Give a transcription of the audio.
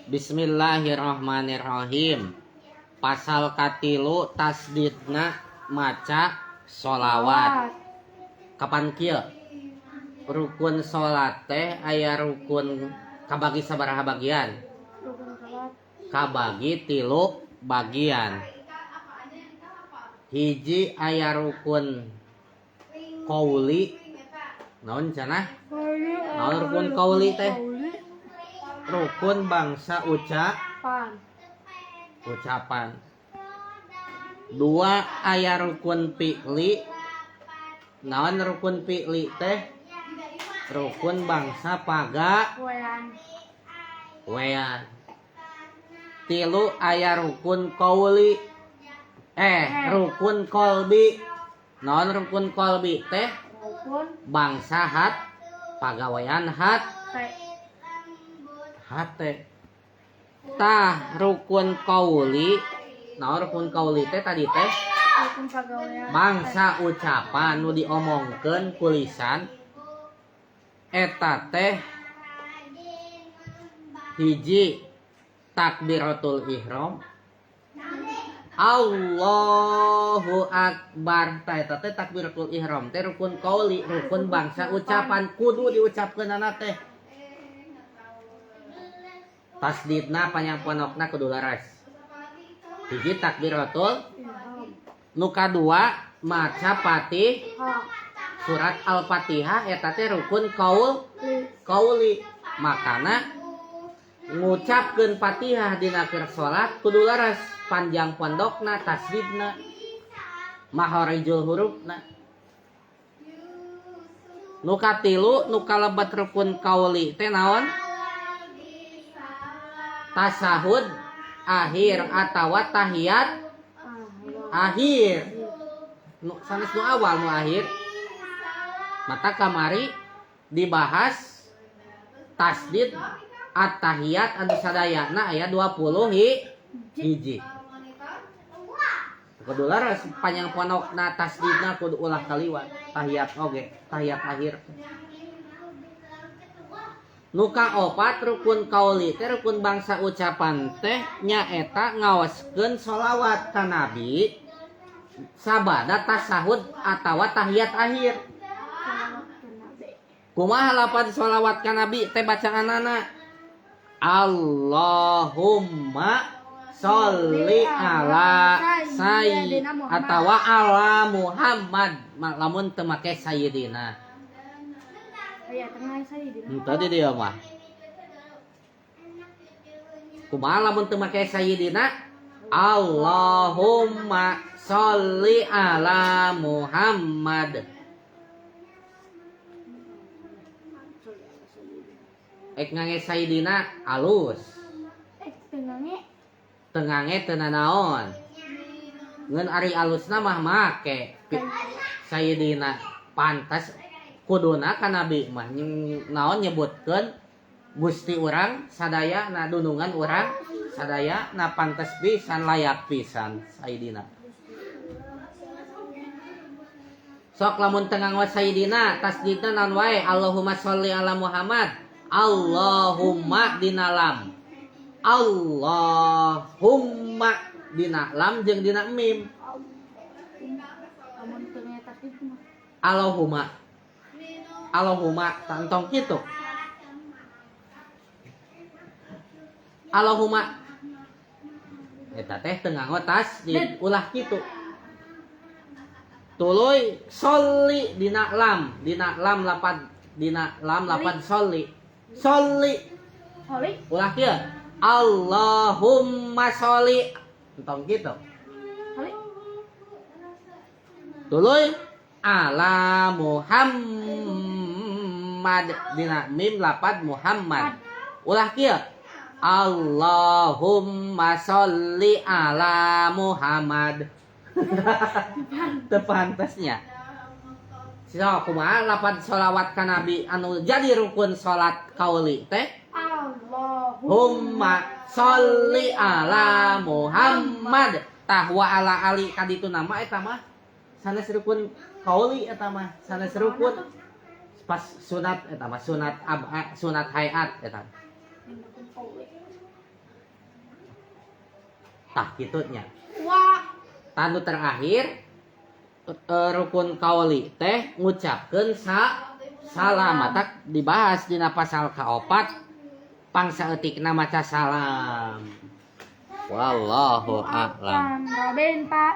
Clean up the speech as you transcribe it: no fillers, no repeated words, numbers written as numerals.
Bismillahirrahmanirrahim. Pasal katilu tasdidna maca sholawat. Kapan kieu? Rukun salat teh aya rukun kabagi sabaraha bagian? Rukun salat. Kabagi 3 bagian. Hiji aya rukun qauli. Naon cenah? Naon rukun qauli teh? Rukun bangsa ucapan. 2 aya rukun fi'li. Naon rukun fi'li teh? Rukun bangsa pagawean. 3 aya rukun qauli. Rukun qalbi. Naon rukun qalbi teh? Bangsa hat pagawean hat hate. Tah rukun qauli. Naon rukun qauli teh tadi teh? Bangsa ucapan nu diomongkeun ku lisan eta teh hiji takbiratul ihram. Allahu akbar. Tah eta teh takbiratul ihram teh rukun qauli, rukun bangsa ucapan kudu diucapkeunana teh. Tasdidna panjang ponokna kudu leres. Hiji takbiratul nu kadua maca Fatihah. Surat Al-Fatihah eta teh rukun qauli. Makana ngucapkeun Fatihah dina keur salat kudu leres, panjang pondokna, tasdidna, maharijul hurufna. Nu katilu nu kalebet rukun qauli teh naon? Tasahud akhir atawa tahiyat akhir. Nu sanes nu awal nu akhir. Mata kamari dibahas tasdid at-tahiyat anu sadayana aya 20 hiji. Kudu leres panjang ponokna tasdidna kudu ulah kaliwat tahiyat oge, tahiyat akhir. Nu kaopat rukun qauli teh rukun bangsa ucapan teh nyaeta ngaoskeun sholawat ka Nabi sabada tasahud atawa tahiyat akhir. Kumaha lapad sholawat ka Nabi teh bacaanana? Allahumma sholli ala sayyid atawa ala Muhammad lamun teu make sayyidina. Tadi dia mah. Kumaha lamun teu make sayyidina? Allahumma sholli ala Muhammad. Ek ngange sayyidina alus. Tengange teu nanaon. Ngeun ari alusna mah make sayyidina pantas kuduna ka Nabi mah naon nyebutkeun Gusti urang sadaya na dunungan urang sadaya na pantes pisan layak pisan sayyidina. Sok lamun teu nganggo sayyidina tasdidna naon wae? Allahumma sholli ala Muhammad. Allahumma dina lam. Allahumma dina lam jeung dina mim. Allahumma. Allahumma tantong kitu. Allahumma eta teh teu nganggo tasdid ulah kitu. Tuluy sholli dina lam lapad dina lam lapad sholli. Sholli. Sholli. Ulah kieu. Allahumma sholli entong kitu. Sholli. Tuluy ala Muhammad dina mim lapad Muhammad. Ulah kieu. Allahumma sholli ala Muhammad. Teu pantasnya. So kumaha lapad sholawat ka Nabi anu jadi rukun salat qauli teh? Allahumma sholli ala Muhammad. Tah wa ala ali kaditu nama eta mah sanes rukun qauli eta mah sanes rukun pas sunat eta mah sunat sunat hayat eta. Tah, kitu nya. Wa. Tah, nu terakhir, rukun kaoli teh ngucapkeun salam. Matak dibahas dina pasal kaopat, pangsaeutikna maca salam. Wallahu a'lam. Robin, Pak.